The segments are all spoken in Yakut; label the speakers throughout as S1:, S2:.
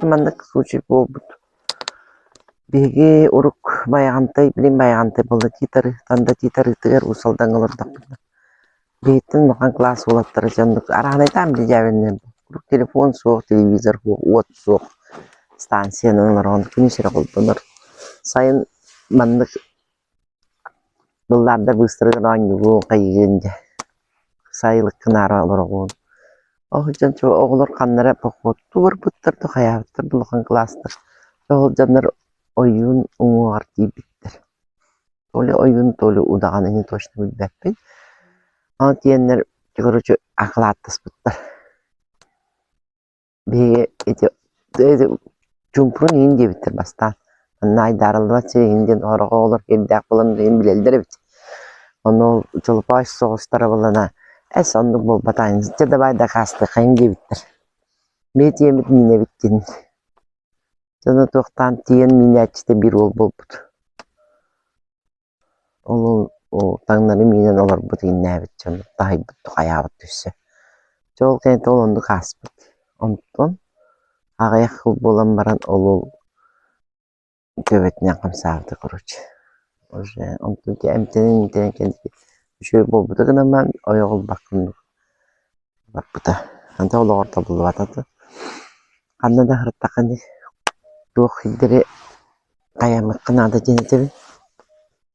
S1: Маннык случай буолбут. Биһиги урук Байаҕантай, билин Байаҕантай буолла Тиит Арыы, Танда Тиит Арыытыгар Уус Алдаҥҥа олордохпутуна биһиттэн улахан кылаас уолаттара дьэ оннук арааһынайтаан билдьээбиннэр урук телефон суох, телевизор суох, уот суох станциянан олороҕун күнүс эрэ холбонор. Сайын маннык Быллаардар быыстарыгар оонньуугун, хайыыгын дьэ, сайылыккын аара олороҕун. Ол сылдьан оҕолор ханна эрэ походтуу барбыттар да хайаабыттар да улахан кылаастар. Ол дьоннор ойуун уҥуоҕар тиийбиттэр. То ли ойуун, то ли удаҕан ини точно билбэппин. Ону тиийэннэр короче акылааттаспыттар. Биһиги ити чуумпурун иһин диэбиттэр бастаан. Манна айдаарыллыбат сир иһин диэн сорох оҕолор киирдээх буолан билигин билэллэр эбит. Ону ол чолопоос соҕустара буоллаҕына эс оннук буолбатах дьэ давай дакаастыаххайыҥ диэбиттэр. Биһи тиийэммит миинэбит диэн. Дьоно туохтаан тиийэн миинээччитэ биир уол буолбут. Ол таҥнары миинэн олорбут иҥнээбит дьон таһыйбыт хайаабыт түссе. Дьэ ол кэнниттэн ол оннук ааспыт. Онтон аҕыйах сыл буолан баран ол уол төбөтүнэн хамсаабыта короче. Уже онтон эмтэнэн эмтэнэн кэнники үчүгэй буолбута гынан баран ойох ылбакка оннук барбыта. Онтон олоҕор табыллыбата да. Ханна да сырыттаххына туох сирдэри хайаммыкка наада диэн этэбин.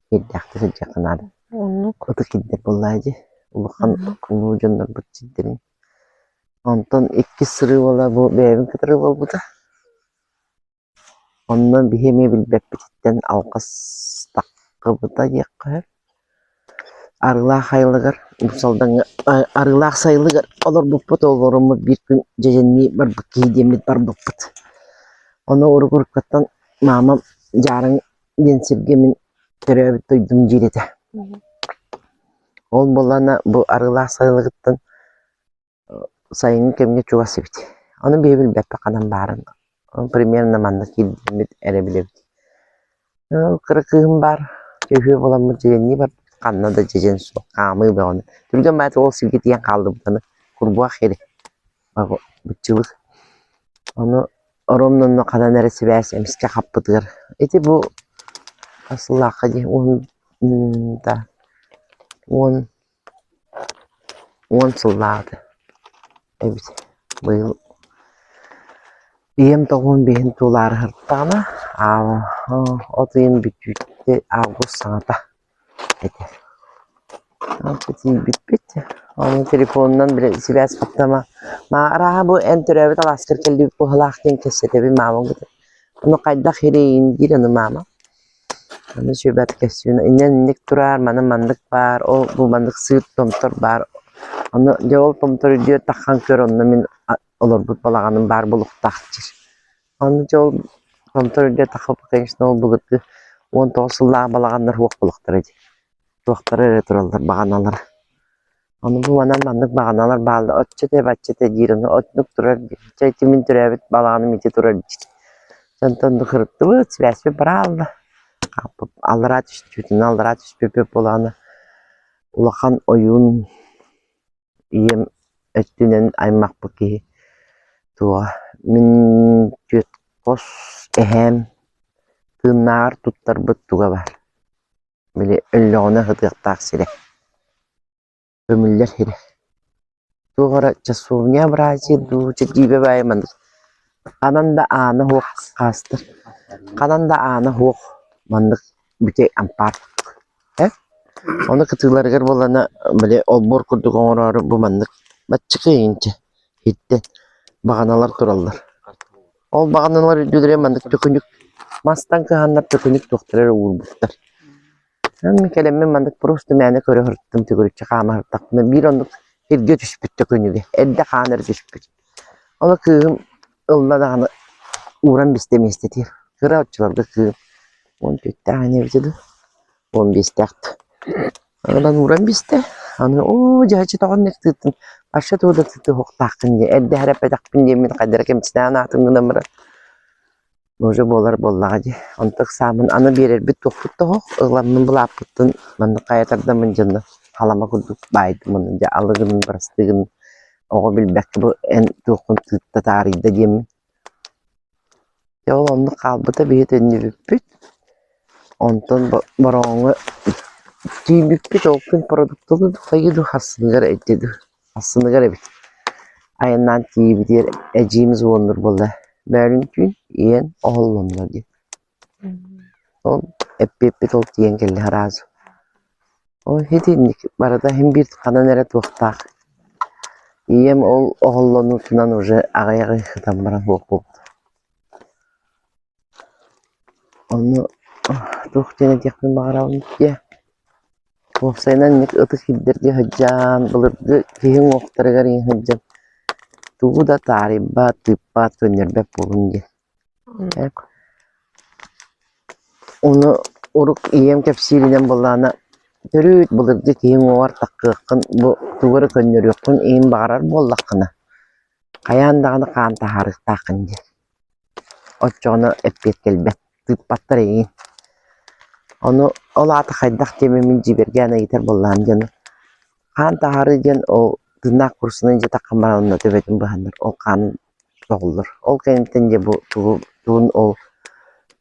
S1: Киирдээхтик сылдьыахха наада.
S2: Оннук.
S1: Ытык сирдэр буоллаҕа дии. Улахан
S2: Оннук.
S1: улуу дьоннорбут сирдэрин. Онтон иккис сырыы буола бу бэйэбин кытары буолбута. Онно биһи эмиэ билбэппититтэн алҕас таххыбыта диэххэ сөп. Арыылаах айылыгар Уус Алдаҥҥа Арыылаах сайылыгар олорбуппут, олороммут биир күн дьэдьэннии барбыт киһи диэммит барбыппыт. Ону урук-уруккаттан маамам Дьаарыҥ диэн сиргэ мин төрөөбүт дойдум диир этэ. Ол буоллаҕына бу Арыылаах сайылыгыттан сайыҥҥы кэмҥэ чугас эбит. Ону биһи билбэппит ханан баарын. Примерно манна киирдиммит эрэ билэбит. Кыра кыыһым баар, үһүө буоламмыт дьэдьэннии барбыт, ханна да дьэдьэн суох, хаамыы бөҕөнү. Түргэн баайытык ол сиргэ тиийэн хааллыбыт аны курбуһах ири быччылык. Ону оромно онно ханан эрэ сибээс эмискэ хаппытыгар ити бу сыллаахха дии уон да уон Уон сыллааҕыта эбит быйыл ийэм тоҕуһун биэһин туулаары сырыттаҕына от ыйын бүтүүтэ август саҥата этэ. Тиийбиппит ону телефонунан били сибээс баттама арааһа бу эн төрөөбүт алааскар кэллибит быһыылаах диэн кэпсэтэбин маамам кытта. Ону хайдах ирэйин диир аны маама. Аны сүбэт кэпсиибин инньэ инник тураар, маны маннык баар, ол бу маннык сыыр томтор баар. Ону дьэ ол томтор үрдүгэр таххан көр, онно мин олорбут балаҕаным баар буолуохтаах диир. Ону дьэ ол томтор үрдүгэр таххаппыт, конечно, ол былыргы 19 сыллаах балаҕаннар суох буолуохтара дии. Туохтара эрэ тураллар баҕаналара. Ону бу манан маннык баҕаналар бааллар, оччо этэ, бачча этэ диир, ону оннук турар диир. Чэ ити мин төрөөбүт балаҕаным ити турар диир. Онтон оннук ырыттыбыт, сибээспит быраалла. Аллараа түстүбүт, аллараа түспүппүт буолаҕына улахан ойуун ийэм өттүнэн аймахпыт киһи туоҕа мин түөрт хос эһээм тыыннааҕар туттарбыт туга баар. Били өллөҕүнэ сытыахтаах сирэ, көмүллэр сирэ. Туох эрэ часовня братья дуу, чэ дьиибэ баайы маннык ханан да аана суох хаастар, ханан да аана суох маннык бүтэй ампаар э Ону кытыыларыгар буоллаҕына били олбуор курдук оҥороору бу маннык баччыкы инчэ иттэн баҕаналар тураллар. Ол баҕаналар үрдүлэрэ маннык төкүнүк мастан кыһаннар төкүнүк туохтара эрэ уурбуттар. Мин кэлэммин маннык просто мээнэ көрө сырыттым төгүрүччү хаама сырыттахпына биир оннук сиргэ түспүт төкүнүгэ эрдэ хаан эрэ түспүт. Ону кыыһым ылла даҕаны ууран бистэ миэстэтигэр. Кыра оччолорго кыыһым 14-тээх ини эбитэ дуу, 15-тээх дуу. Ылан ууран бистэ. Аны оо дьаһаччы тоҕо инник тыыттын, вообще тугу да тыытыһыахтааххын диye эрдэ эрэппэтэхпин диэммин хайдах эрэ кэмсинээн аатым гынан баран уже буолар буоллаҕа дии. Онто ыксааммын аны биэрэрбит туохпут да оһох, ыламмын былааппыттан маннык хайа тардаммын дьонно халама курдук баайдым уонна дьэ алы гынын бырастыы гынын оҕо билбэккэ бу эн туоххун тыытта таарыйда диэммин. Дьэ ол оннук хаалбыта биһи төннүбүппүт. Онтон Бороҕоҥҥо тиийбиппит ол күн продуктаны хайыы дуу хассыныгар этэ дуу хассыныгар эбит. Айаннаан тиийбитигэр эдьиийим звоннуур буолла: "Бөөлүүн түүн ийэн оһоллонно" диэн. Ол эппиэппит ол тиийэн кэллэ сразу. Ол итинник барыта иһин биир ханан эрэ туохтаах. Ийэм ол оһоллонуутунан уже аҕыйах ый сытан баран суох буолбута. Ону туох диэн этиэхпин баҕарабын диэ, уопсайынан инник ытык сирдэргэ сылдьан, былыргы киһи уҥуохтарыгар иҥэ сылдьан тугу да таарыйбат, тыыппат, көннөрбөт буолуҥ диэн. Ону урук ийэм кэпсииринэн буоллаҕына, төрүүт былыргы киһи уҥуоҕар таххыаххын, бу тугу эрэ көннөрүөххүн иһин баҕарар буоллаххына, хайаан даҕаны хаан таһаарыахтааххын диэн. Оччоҕуна эппиэт кэлбэт, тыыппаттар эйигин. Ону ол аата хайдах диэммин мин дьиибэргээн ыйытар буоллаҕым диэн хаан таһаарыы диэн ол тыыннаах куурусунан дьиэ таххан баран онно төбөтүн быһаннар ол хаанын тоҕуллар. Ол кэнниттэн дьэ бу тугу тугун ол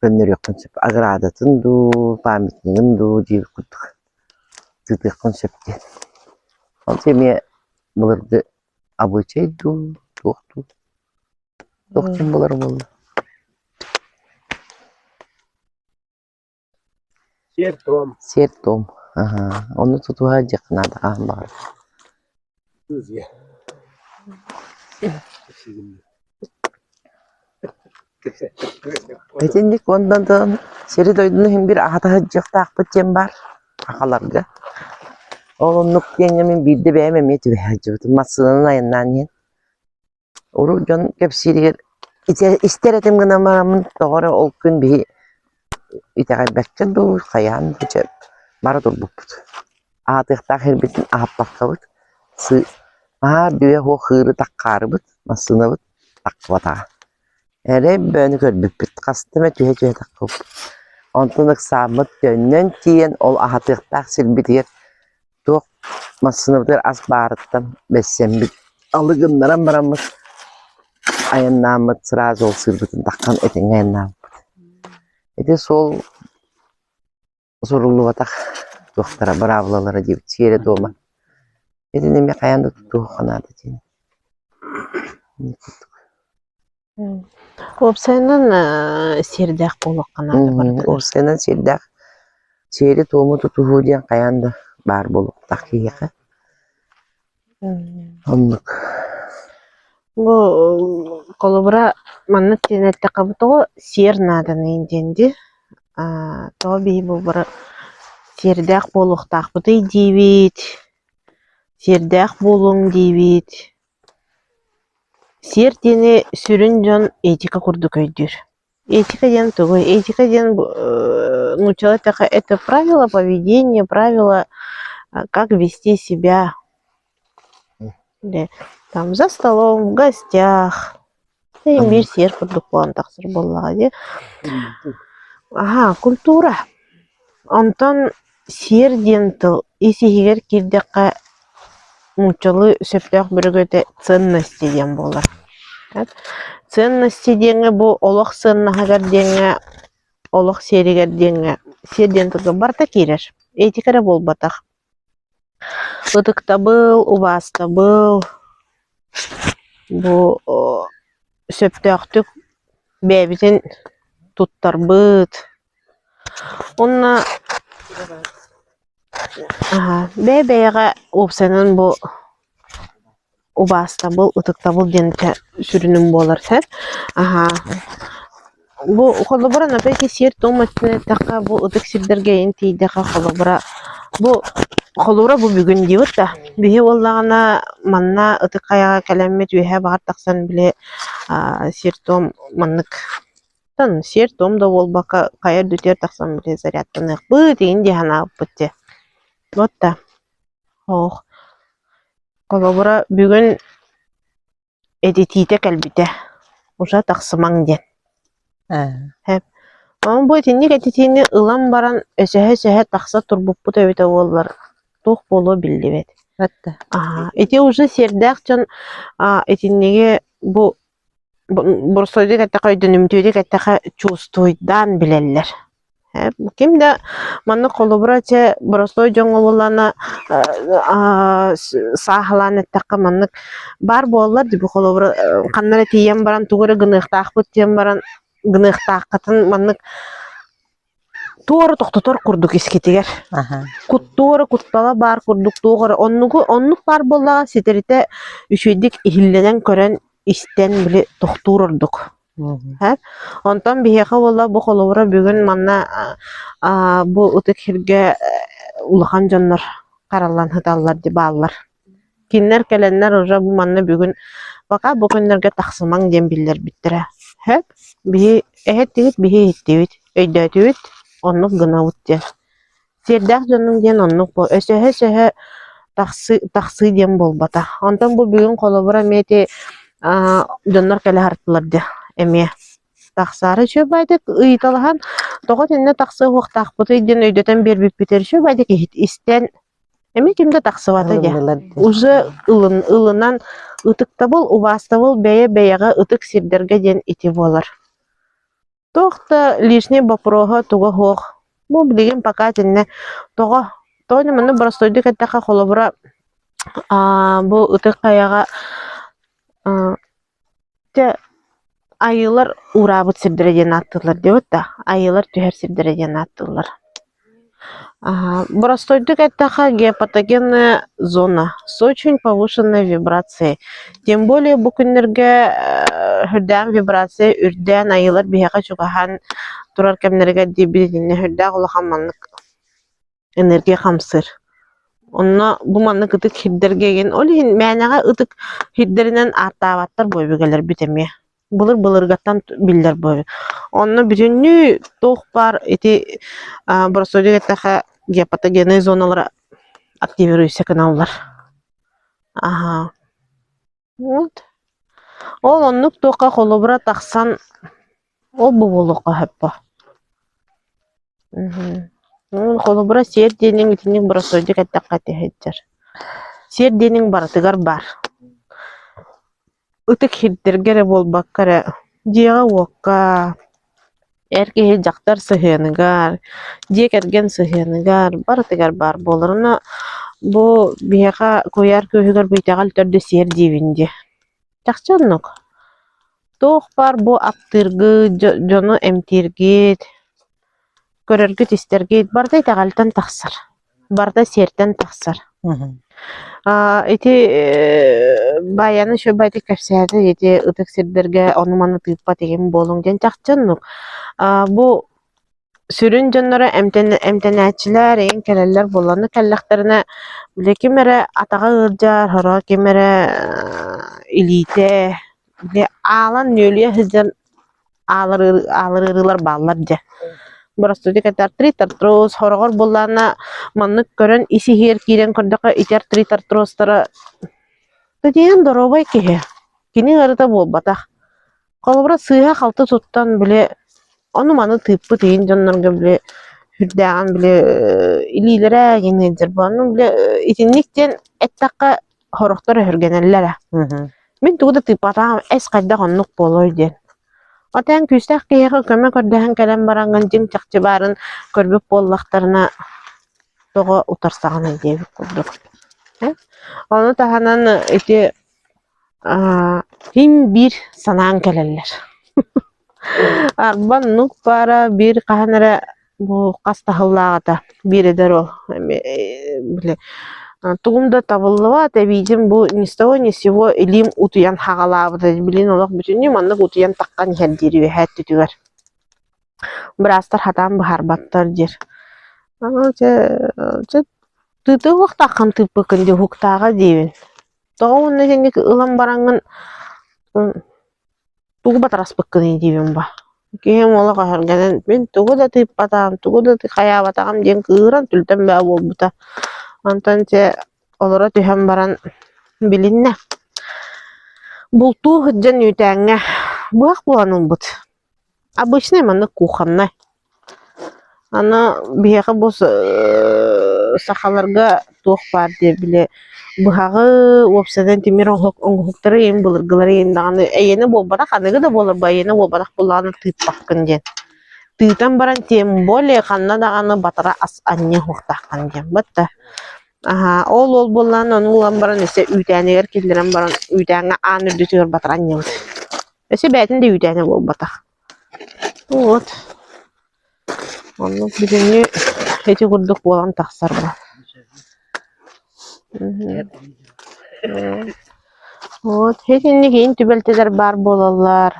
S1: көннөрүөххүн сөп оградатын дуу, памятнигын дуу диир курдук тыытыаххын сөп диэн. Ол эмиэ былыргы абыычай дуу, туох дуу туох диэн буолара буолла.
S2: Сиэр-туом.
S1: Сиэр-туом. Аһаа, ону тутуһа дьиэххэ наада хаһан баҕарар. Итинник уонна да сири-дойдуну иһин биир аһата сылдьыахтаахпыт диэн баар сахаларга. Ол оннук диэҥҥэ мин биирдэ бэйэм эмиэ түбэһэ сылдьыбытым. Массыынанан айаннаан иһэн. Урут дьон кэпсииригэр истэр этим гынан бараммын тоҕо эрэ ол күн биһи итэҕэйбэккэ дуу, хайаан дуу чэ бара турбуппут. Аһатыахтаах сирбитин аһаппаккабыт наһаа бүө суох ыыры таххаарыбыт, массыынабыт таххыбатаҕа. Эрэй бөөнү көрбүппүт, хаста эмэ түһэ-түһэ таххыбыппыт. Онтон ыксааммыт төннөн тиийэн ол аһатыахтаах сирбитигэр туох массыынабытыгар ас баарыттан бэссэммит алы гыннаран бараммыт айаннааммыт сразу ол сыырбытын таххан этэҥҥэ айаннаабыппыт. Ити суол суруллубатах туохтара быраабылалара диэбит сиэрэ-туома. Итини эмиэ хайаан да тутуһуохха наада диэн.
S3: Уопсайынан сиэрдээх буолуохха наада барытыгар.
S1: Уопсайынан сиэрдээх сиэри-туому тутуһуу диэн хайаан да баар буолуохтаах киһиэхэ. Оннук.
S3: Бу холобура маннык диэн эттэххэ бу тоҕо сиэр нааданый диэн дии. Тоҕо биһи бу бары сиэрдээх буолуохтаахпытый диибит, сиэрдээх буолуҥ диибит. Сиэр диэни сүрүн дьон этика курдук өйдүүр. Этика диэн тугуй? Этика диэн нууччалыы эттэххэ это правила поведения, правила как вести себя там за столом, в гостях. Биир сиэр курдук буолан тахсар буоллаҕа дии. Аһаа, культура. Онтон сиэр диэн тыл ис-иһигэр киирдэххэ нууччалыы сөптөөх бөрүкүтэ ценности диэн буолар. Ценности диэҥҥэ бу олох сыаннаһыгар диэҥҥэ, олох сиэригэр диэҥҥэ сиэр диэн тылга барыта киирэр. Этика эрэ буолбатах. Ытыктабыл, убаастабыл бу сөптөөхтүк бэйэбитин туттарбыт уонна бэйэ-бэйэҕэ уопсайынан бу Убаастабыл, ытыктабыл диэн сүрүнүм буолар сөп. Аһаа бу холобура например сиэр-туом өттүнэн эттэххэ бу ытык сирдэргэ эйин тиийдэххэ холобура бу холобура бу бүгүн диибит да биһи буоллаҕына манна ытык хайаҕа кэлэммит үөһэ баҕар тахсан били сиэр-туом маннык сиэр-туом да буолбакка хайа үрдүтүгэр тахсан били зарядтаныахпыт игин дии санаабыппыт дии. Вот да Оох Холобура, бүгүн этитиитэ кэлбитэ, уже тахсымаҥ диэн. Ээ. Онон бу итинник этитиини ылан баран өсөһө-өсөһө тахса турбуппут эбитэ буоллар, туох буолуо биллибэт.
S4: Батта.
S3: Аһаа, ити уже сиэрдээх дьон итинниги бу. Боростуойдук эттэххэ, өйдөнүмтүөтүк эттэххэ, чувствуйдаан билэллэр. Ким да маннык холобура чэ боростуой дьоҥҥо буоллаҕына сааһылаан эттэххэ маннык баар буоллар дии холобура ханна эрэ тиийэн баран тугу эрэ гыныахтаахпыт диэн баран гыныахтааххытын маннык туора тохтотор курдук искитигэр куттуора куттала баар курдук туох эрэ оннугу оннук баар буоллаҕа ситэритэ үчүгэйдик иһиллэнэн көрөн истэн били тохтуур ордук Онтон биһиэхэ буолла бу холобура бүгүн манна бу ытык сиргэ улахан дьоннор хараллан сыталлар дии бааллар. Кинилэр кэлэннэр уже бу манна бүгүн пока бу күннэргэ тахсымаҥ диэн биллэрбиттэрэ. Сөп биһи эһэттибит биһи иһиттибит, өйдөөтүбүт, оннук гынабыт диэн. Сиэрдээх дьонум диэн оннук бу өсөһө-өсөһө тахсыы тахсыы диэн буолбатах. Онтон бу бүгүн холобура эмиэ ити дьоннор кэлэ сырыттылар дии эмиэ. Тахсаары үчүгэй баайдык ыйыталаһан тоҕо итиннэ тахсыа уохтаахпытый диэн өйдөтөн биэрбиппитигэр үчүгэй баайдык истэн эмиэ ким да тахсыбата дии. Уже ылын ылынан ытыктабыл, убаастабыл бэйэ-бэйэҕэ ытык сирдэргэ диэн ити буолар. Туох да лишний боппуруоһа туга суох. Бу билигин пока итиннэ тоҕо тоҕо диэн маннык боростуойдук эттэххэ холобура бу Ытык Хайаҕа дьэ айыылар уураабыт сирдэрэ диэн ааттыыллар диэбит да айыылар түһэр сирдэрэ диэн ааттыыллар. Боростуойдук эттэххэ, геопатогенная зона с очень повышенной вибрацией. Тем более бу күннэргэ үрдээх вибрация үрдээн айыылар биһиэхэ чугаһаан турар кэмнэригэр диэбит итиннэ үрдээх улахан маннык энергия хамсыыр. Онно бу маннык ытык сирдэргэ игин ол иһин мээнэҕэ ытык сирдэринэн ааттаабаттар буо өбүгэлэрбит эмиэ. Былыр-былыргаттан биллэр буолар. Онно бүтүннүү туох баар ити боростуойдук эттэххэ гепатогеннай зоналара активируйся гыналлар. Аһаа. Вот. Ол оннук туохха холобура тахсан ол бу буолуохха сөп буо. Холобура сиэр диэниҥ итинник боростуойдук эттэххэ ити сылдьар. Сиэр диэниҥ барытыгар баар. Ытык сирдэргэ эрэ буолбакка эрэ, дьиэҕэ-уокка, эр киһи дьахтар сыһыаныгар, дьиэ кэргэн сыһыаныгар барытыгар баар буолар. Онно бу биһиэхэ куйаар күүһүгэр бу итэҕэл төрдө сиэр диибин дии. Чахчы оннук. Туох баар бу аптыыргыт, дьону эмтииргит, көрөргүт-истэргит барыта итэҕэлтэн тахсар. Барыта сиэртэн тахсар. Ити Баайаны үчүгэйдик кэпсээтэ ити ытык сирдэргэ ону-маны тыыппат игин буолуҥ диэн чахчы оннук. Бу сүрүн дьонноро эмтэнээччилэр игин кэлэллэр буоллаҕына кэллэхтэринэ били ким эрэ атаҕа ыалдьар, сороҕо ким эрэ илиитэ били аалан нүөлүйэ сылдьан аалар аалар ыарыылар бааллар дьэ. Боростуойдук этэ артрит, артроз, сороҕор буоллаҕына маннык көрөн ис-иһигэр киирэн көрдөххө ити артрит, артрозтара тэтиэн доруобай киһи. Кини ыарыыта буолбатах. Холобура сыыһа-халты туттан били ону-маны тыыппыт иһин дьоннорго били сүрдээҕин били илиилэрэ игин ыалдьар буолан били итинник диэн эттэххэ сорохтор өһүргэнэллэр ээ. Мин тугу да тыыппатаҕым, эс хайдах оннук буолуой диэн. Отон күүстээх киһиэхэ көмө көрдөһөн кэлэн бараҥҥын дьиҥ чахчы баарын көрбүт буоллахтарына тоҕо утарсаҕыный диэбит курдук. Ону таһынан ити син биир санаан кэлэллэр. Арба оннук баара биир хаһан эрэ бу хас да сыллааҕыта биир эдэр уол били тугум да табыллыбат эбиитин бу ни с того ни с сего илиим утуйан хаҕалаабыта билин олох бүтүннүү маннык утуйан таххан иһэр диир үөһээ өттүтүгэр быраастар хатаан быһаарбаттар диир дьэ дьэ тыытыахтааххын тыыппыккын дии уһуктааҕа диибин тоҕо уонна итинник ылан бараҥҥын Тугу батараспыккыный диибин ба. Киһим олох өһүргэнэн мин тугу да тыыппатаҕым, тугу да хайаабатаҕым диэн кыыһыран түлтэн бөҕө буолбута. Онтон дьэ олоро түһэн баран билиннэ. Бултуу сылдьан үүтээҥҥэ быһах булан ылбыт. Обычный маннык кухоннай. Аны биһиэхэ бу сахаларга туох баар диye били быһаҕы уопсайынан тимир оҥоһуктары иһин былыргылары иһин даҕаны эйиэнэ буолбатах аныгы да буолар бу эйиэнэ буолбатах буоллаҕына тыыппаккын диэн. Тыытан баран тем более ханна даҕаны батара ас анньыа суохтааххын диэн бытта. Аһаа ол уол буоллаҕына ону ылан баран өссө үүтээнигэр киллэрэн баран үүтээҥҥэ аан үрдүтүгэр батара анньыбыт. Өссө бэйэтин да үүтээнэ буолбатах. Вот. Оннук бүтүннүү ити курдук буолан тахсар бу. Вот итинник иин түбэлтэлэр баар буолаллар.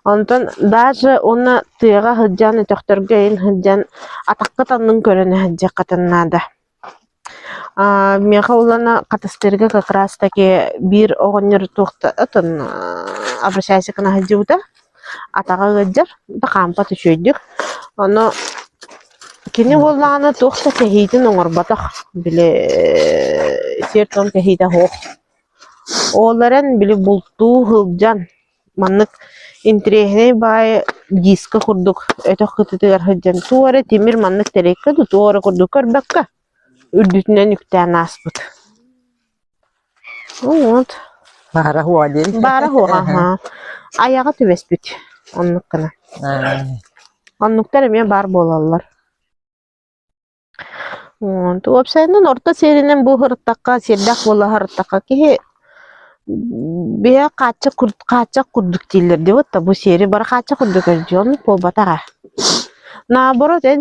S3: Онтон даже уонна тыаҕа сылдьан, өтөхтөргө иин сылдьан атаххыт аннын көрөн сылдьыаххытын наада. Аа миэхэ улана Хатастыырга как раз таки биир оҕонньор туохта атын обращайся гына сылдьыбыта, атаҕа ыалдьар, да хаампат үчүгэйдик. Ону кини буоллаҕына туох да кэһиитин оҥорботох, били сиэр-туом кэһиитэ суох. Ол эрэн били бултуу сылдьан маннык интэриэһинэй баайы диска курдук өтөх кытыытыгар сылдьан туох эрэ тимир маннык тэриэккэ дуу туох эрэ курдук көрбөккө үрдүтүнэн үктээн ааспыт. Вот.
S1: Баара хуа диэн.
S3: Баара хуа аха. Айаҕа түбэспит. Оннук гына. Оннуктар эмиэ баар буолаллар. Уопсайынан орто сиэринэн бу сырыттахха, сиэрдээх буола сырыттахха киһи биһиэхэ хааччах хааччах курдук дииллэр дии вот бу сиэри бары хааччах курдук көрдүө оннук буолбатах ээ. Наоборот эн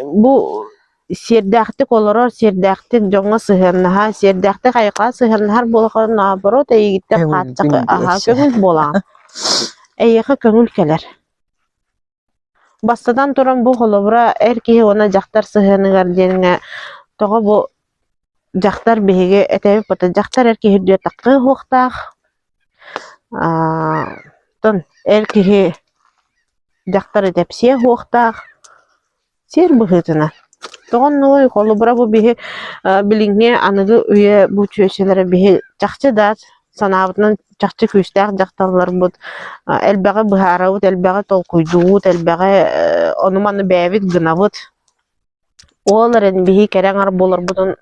S3: бу сиэрдээхтик олорор, сиэрдээхтик дьоҥҥо сыһыаннаһар, сиэрдээхтик айылҕаҕа сыһыаннаһар буоллаххына наоборот эйигиттэн хааччах аһа көҥүл буолаҕын. Эйиэхэ көҥүл кэлэр. Бастатан туран бу холобура эр киһи уонна дьахтар сыһыаныгар диэҥҥэ тоҕо бу дьахтар биһиги этэбит бата дьахтар эр киһи үрдүгэр таххыа суохтаах, оттон эр киһи дьахтары тэпсиэ суохтаах Сиэр быһыытынан. Тоҕо оннугуй, холобура бу биһи билиҥҥи аныгы үйэ бу чүөчэлэрэ биһи чахчы да санаабытынан чахчы күүстээх дьахталларбыт, элбэҕи быһаарабыт, элбэҕи толкуйдуубут, элбэҕи ону-маны бэйэбит гынабыт. Ол эрэн биһи кэрэ аҥар буоларбытын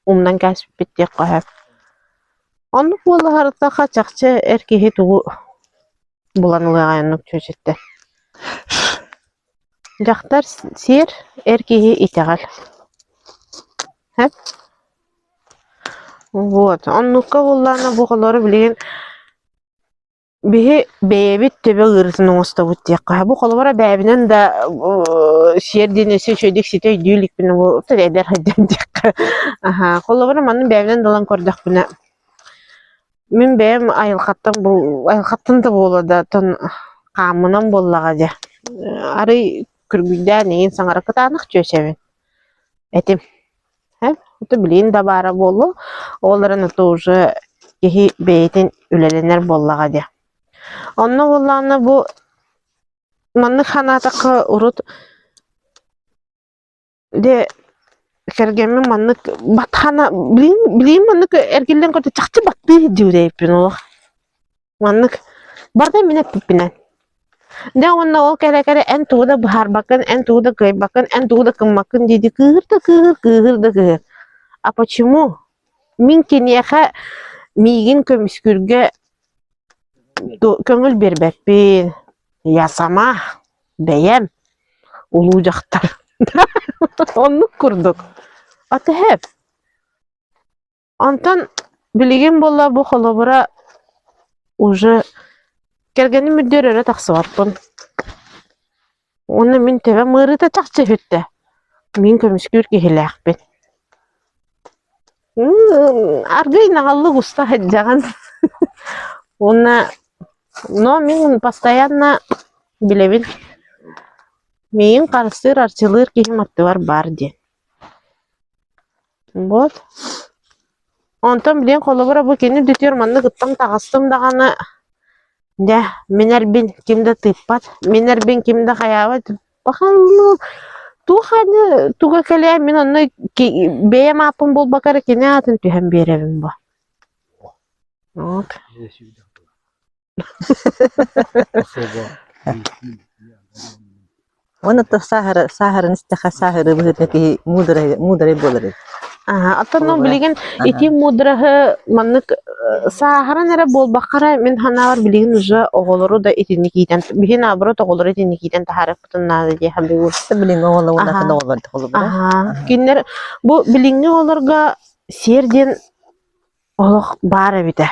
S3: умнан кээспиппит диэххэ сөп. Оннук буоллаҕына чахчы эр киһи тугу булан ылыаҕай оннук чүөчэттэн. Дьахтар сиэр, эр киһи итэҕэл. Сөп? Вот. Оннукка буоллаҕына бу оҕолору билигин биһи бэйэбит төбө ыарыытын оҥостобут диэххэ. Бу холобура бэйэбинэн да сиэр диэн өссө үчүгэйдик ситэ өйдүү иликпин бу эдэр сылдьан диэххэ. Аһаа, холобура манна бэйэбинэн да ылан көрдөхпүнэ Мин бэйэм айылҕаттан бу айылҕаттан да буолуо да оттон хааммынан буоллаҕа дьэ. Арый күргүйдээн эйигин саҥара кытаанах чүөчэбин этим. Ээ, ото билигин да баара буолуо, ол эрэн ото уже киһи бэйэтин үлэлэнэр буоллаҕа дии. Онно буоллаҕына бу маннык санаатахха урут Дьэ кэргэммин маннык батхана билигин билигин маннык эргиллэн көрдө чахчы баттыы сылдьыбыт эбиппин олох. Маннык барыта мин эппиппинэн. Дьэ уонна ол кэлэ-кэлэ эн тугу да быһаарбаккын, эн тугу да кыайбаккын, эн тугу да гыммаккын дии-дии кыыһыр да кыыһыр, кыыһыр да кыыһыр. А почему? Мин киниэхэ миигин көмүскүүргэ көҥүл биэрбэппин. Я сама Бэйэм улуу дьахтар оннук курдук. Атыһып. Онтон билигин буолла бу холобура уже кэргэним үрдүөр өрө тахсыбаппын. Уонна мин төбөм ыарыыта чахчы сүттэ. Мин көмүскүүр киһилээхпин. Аргыый наҕыллык уста сылдьаҕын. Уонна но мин постоянно билэбин миигин харыстыыр, арчылыыр киһим аттыбар баар диэн. Вот. Онтон билигин холобура бу кини бүтүөр маннык ыттан таҕыстым даҕаны дьэ мин эрбин ким да тыыппат, мин эрбин ким да хайаабат Пахаллы туох аны туга кэлээ мин онно бэйэм ааппын булбакка эрэ кини аатын түһэн биэрэбин бо. Вот.
S2: Уонна то сааһыран истэххэ сааһырыы быһыытынан киһи муударай муударай буолар эбит.
S3: Аха, оттон
S1: Холобура,
S3: билигин
S1: аха.
S3: ити мудраһы маннык э, сааһыран эрэ буолбакка эрэ мин санаабар билигин уже оҕолору да итинник иитэн биһи наоборот оҕолору итинник иитэн таһаарыахпытын наада дии саныыбын.
S1: Билиҥҥи оҕолор уонна атын
S3: Аха.
S1: оҕолор холобура.
S3: Аха.
S1: Аха.
S3: Кинилэр бу билиҥҥи оҕолорго сиэр диэн олох баар эбитэ.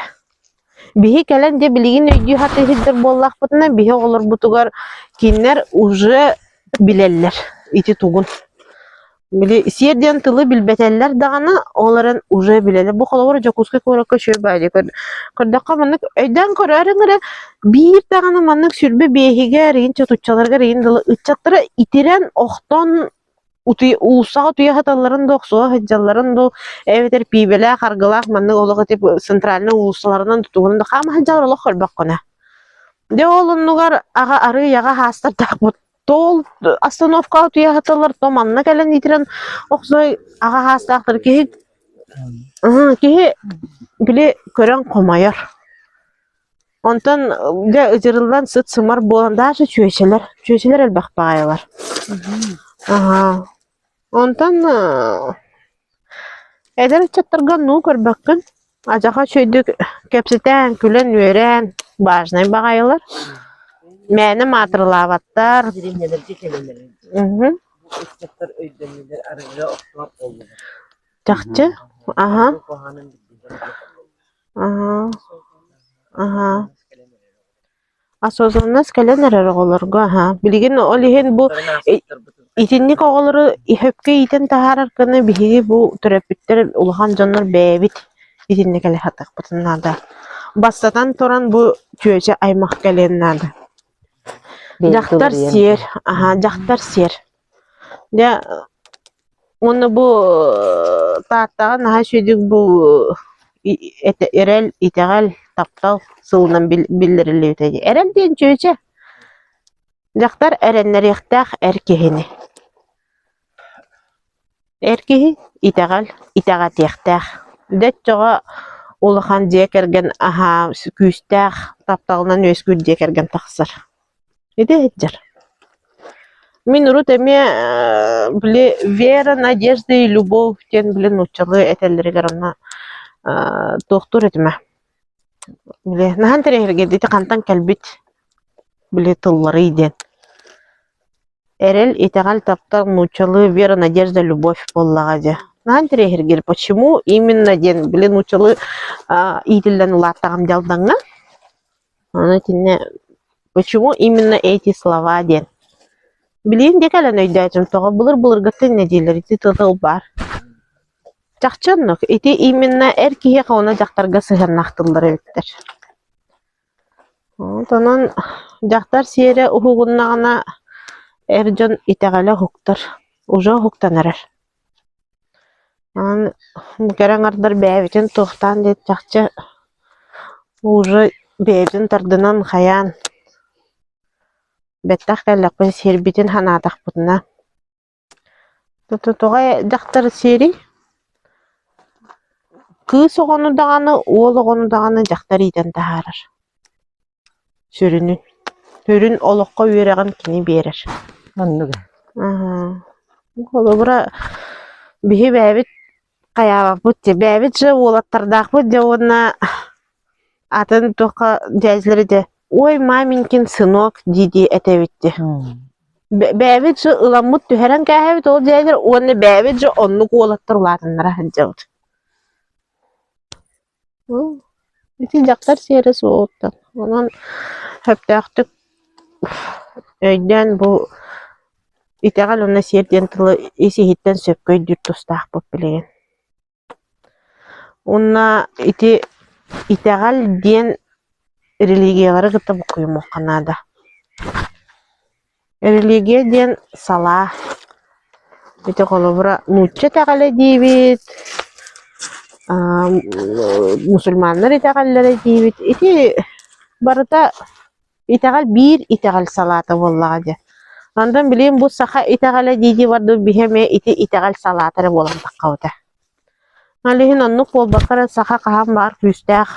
S3: Биһи кэлэн дьэ билигин өйдүү сатыы сылдьар буоллахпытына, биһи оҕолорбутугар кинилэр уже билэллэр ити тугун. Били сиэр диэн тылы билбэтэллэр даҕаны, ол эрэн уже билэллэр. Бу холобура Дьокуускай куоракка үчүгэй баайы көрдөххө маннык өйдөөн көрөөрүҥ эрэ биир даҕаны маннык сүрбэ биэһигэр иин чотуччаларыгар иин дылы ыччаттара итирэн охтон Утуй уулуссаҕа утуйа сыталларын дуу, охсуһа сылдьалларын дуу, эбэтэр пиибэлээх, аргылаах маннык олох ити центральнай уулуссаларынан тутуһунан да хаама сылдьаллар олох көрбөххүнэ. Дьэ ол оннугар аҕа арыый аҕа хаастардаахпыт. Тоол остановкаҕа утуйа сыталлар, то манна кэлэн итирэн охсой аҕа хаастаахтар киһи киһи били көрөн хомойор. Онтон дьэ ыдьырыллан сыт-сымар буолан даже чүөчэлэр, чүөчэлэр элбэх баҕайылар. Аһаа. Онтон эдэр ыччаттарга нуу көрбөккүн, адьаха үчүгэйдик кэпсэтэн, күлэн-үөрэн важнай баҕайылар. Мээнэ маатырылаабаттар.
S1: Дьиримнэлэргэ кэлэллэр.
S3: Мгм.
S1: Бу ыччаттар өйдөннүлэр, арыгыга охтубат буоллулар.
S3: Чахчы. Аһа.
S1: Арыгы куһаҕанын билдилэр.
S3: Аһаа. Аһаа. Осознанность кэлэн эрэр оҕолорго аһаа. Билигин ол иһин бу итинник оҕолору сөпкө иитэн таһаарар гына биһиги бу төрөппүттэр улахан дьоннор бэйэбит итинник кэлэ сатыахпытын наада. Бастатан туран бу чүөчэ аймах кэлиэн наада. Дьахтар сиэр, аһаа, дьахтар сиэр. Дьэ Уонна бу Тааттаҕа наһаа үчүгэйдик бу эрэл, итэҕэл, таптал сылынан биллэриллибитэ дии. Эрэл диэн чүөчэ. Дьахтар эрэннэриэхтээх эр киһини. Эр киһи итэҕэл итэҕэтиэхтээх. Дьэ оччоҕо улахан дьиэ кэргэн аһаа күүстээх тапталынан үөскүүр дьиэ кэргэн тахсар. Ити сылдьар. Мин урут эмиэ били «Вера, надежда и любовь» диэн били нууччалыы этэллэригэр онно туохтуур этим ээ. Били наһаа интэриэһиргээтэ ити хантан кэлбит били тылларый диэн. Эрэл, итэҕэл, таптал нууччалыы «Вера, надежда, любовь» буоллаҕа дии. Наһаа интэриэһиргиир почему именно диэн били нууччалыы иитиллэн улааттаҕым дьалдаҥҥа. Аны итиннэ почему именно эти слова диэн. Билигин дьэ кэлэн өйдөөтүм тоҕо былыр-былыргыттан инньэ дииллэр ити тыл баар. Чахчы оннук ити именно эр киһиэхэ уонна дьахтарга сыһыаннаах тыллар эбиттэр. Вот онон дьахтар сиэрэ уһугуннаҕына эр дьон итэҕэлэ уһуктар, уже уһуктан эрэр. Онон кэрэ аҥардар бэйэбитин туохтаан диэн чахчы уже бэйэбитин тардынан хайаан бэттэх кэллэхпин сиэрбитин санаатахпытына тоҕо дьахтар сиэрий кыыс оҕону даҕаны уол оҕону даҕаны дьахтар иитэн таһаарар Сүрүнүн. Сүрүн олоххо үөрэҕин кини биэрэр.
S1: Оннук.
S3: Аһаа. Холобура, биһи бэйэбит хайаабаппыт дии. Бэйэбит же уолаттардаахпыт дьэ уонна атын туохха дьээдьилэри дьэ «Ой, маменькин сынок» дии-дии этэбит дии. Бэйэбит же ыламмыт түһэрэн кээһэбит ол дьээдьилэр уонна бэйэбит же оннук уолаттар улаатыннара сылдьабыт. Ити дьахтар сиэрэ суоҕуттан, онон сөптөөхтүк өйдөөн бу итэҕэл уонна сиэр диэн тылы ис-иһиттэн сөпкө өйдүүр тустаахпыт билигин. Уонна ити итэҕэл диэн религиялары кытта буккуйумуохха наада. Религия диэн салаа. Ити холобура нуучча итэҕэлэ диибит, мусульманнар итэҕэллэрэ диибит. Ити барыта итэҕэл биир итэҕэл салаата буоллаҕа дии. Онтон билигин бу саха итэҕэлэ дии-дии бардыбыт биһи эмиэ ити итэҕэл салаата эрэ буолан таххабыта. Ол иһин оннук буолбакка эрэ саха хаһан баҕар күүстээх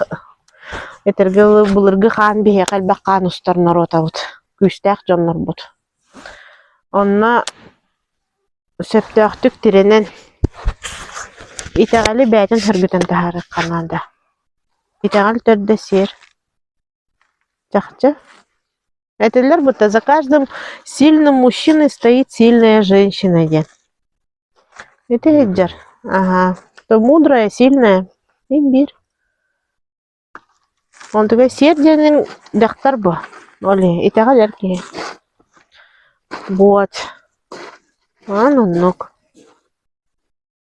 S3: этэргэ дылы былыргы хаан биһиэхэ элбэх хаан устар норуотабыт, күүстээх дьоннорбут. Онно сөптөөхтүк тирэнэн. Итэҕэли бэйэтин сөргүтэн таһаарыахха наада. Итэҕэл төрдө сиэр. Чахчы. Этиллэр будто за каждым сильным мужчиной стоит сильная женщина диэн. Ити сылдьар. Аһаа. То мудрая, сильная. Мин биир. Онтуга сиэр диэниҥ дьахтар бу. Ол иһин итэҕэл эр киһи. Вот. Онон оннук.